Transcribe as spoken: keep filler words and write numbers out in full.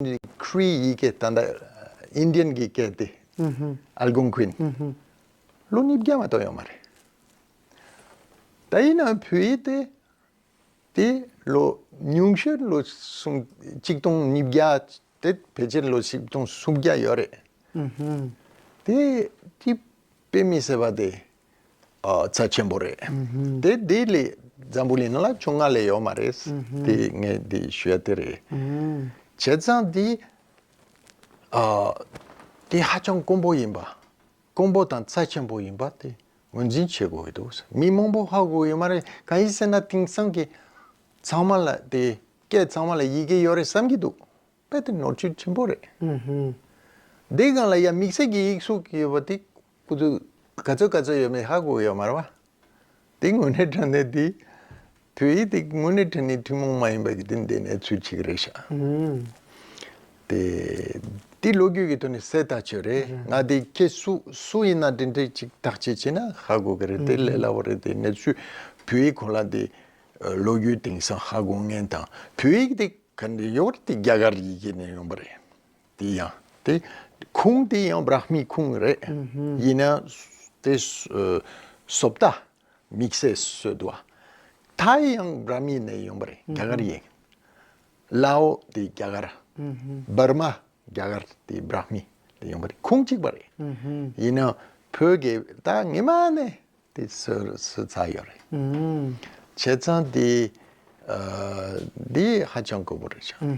ནི་ཁྲི་ཡི་གེ་ད་ལྟ་ཨིན་ཌི་ཡན་གྱི་སྐད་དེ་ཨལ་གོང་ཀུན་ལོ་ཉིས་བརྒྱ་མ་གཏོགས་ཡོད་མ་རེད། ད་ཡིན་ན་བོད་ཡིག་དེ་དེ་ལོ་ཉུང་ཤོས་ལོ་སུམ་ཆིག་སྟོང་ཉིས་བརྒྱ་དེ་ཕལ་ཆེར་ལོ་ཆིག་སྟོང་སུམ་བརྒྱ་ཡོད་རེད། དེ་དེ་དཔེ་མི་སྲིད་པ་དེ་ཨ་རྩ་ཆེན་པོ་རེད། དེ་དེ་ལས་འཛམ་བུ་གླིང་ནང་ལ་ཆུང་ང་ལས་ཡོད་མ་རེད། དེ་ངས་དེ་ཞུ་ཡ་དེ་རེད། བྱས་ཙང་དེ་ཨ་དེ་ཧ་ཅང་དཀོན་པོ་ཡིན་པ། དཀོན་པོ་དང་རྩ་ཆེན་པོ་ཡིན་པ་དེ་ངོས་འཛིན་བྱེད་དགོས་ཀྱི་འདུག། མི་མང་པོ་ཧ་གོ་ཡོད་མ་རེད། གང་ཡིན་ཟེར་ན་དེང་སང་གི་ཚང་མ་ལ་དེ་སྐད་ཚང་མ་ལ་ཡི་གེ་ཡོད་རེད་བསམ་གྱི་འདུག། དཔེ་དེ་ནོར་འཁྲུལ་ཆེན་པོ་རེད། དེ་སྒང་ལ་ཡ་དམིགས་བསལ་གྱི་ཡིག་གཟུགས་ཡོད་པ་དེ་ཁོ་ཚོས་ག་ཚོད་ག་ཚོད་ཡོད་མེད་ཧ་གོ་ཡོད་མ་རེད་བ། དེ་དངོས་གནས་དྲང་གནས་དེ་བོད་ཡིག་དེ་དངོས་གནས་དྲང་གནས་ཐུན་མོང་མ་ཡིན་པ་གི་དེ་འདི་གནས་ཚུལ་ཅིག་རེད་ཤག། དེ་དེ་ལོ་རྒྱུས་ཀྱི་ཐོག་ནས་གསལ་ཐག་ཆོད་རེད། ང་དེ་ཁྱེད་སུ་སུ་ཡིན་ན་དེ་འདྲ་ཅིག་བརྟག་དཔྱད་བྱས་ན་ཧ་གོ་གི་རེད། དེ་ལས་སླ་བོ་རེད། དེ་གནས་ཚུལ་བོད་ཡིག་གོང་ལ་དེ་ལོ་རྒྱུས་དེང་སང་ཧ་གོ་མཁན་དང་བོད་ཡིག་དེ་ག་འདྲ་ཡོད་རེད། དེ་རྒྱ་གར་ཡི་གེ་ནས་ཡོང་པ་རེད། དེ་ཡང་དེ་ཁུངས་དེ་ཡང་བྲཱ་མི་ཁུངས་རེད། ཡིན་ན་དེ་སོ་ད་དམིགས་བསལ་སྲོལ་འདུག་བ། ཐའི་ཡང་བྲཱ་མི་ནས་ཡོང་པ་རེད། རྒྱ་གར་ཡིན། ལའོ་དེ་རྒྱ་གར། འབར་མ་རྒྱ་གར་དེ་བྲཱ་མི་དེ་ཡོང་པ་རེད། ཁུངས་གཅིག་པ་རེད། ཡིན་ན་བོད་ཀྱི་ད་ངེས་མ་ནས་དེ་སྲོལ་སྲོལ་ཚར་ཡོད་རེད། བྱས་ཙང་དེ་ཨ་དེ་ཧ་ཅང་དཀོན་པོ་རེད་ཤག།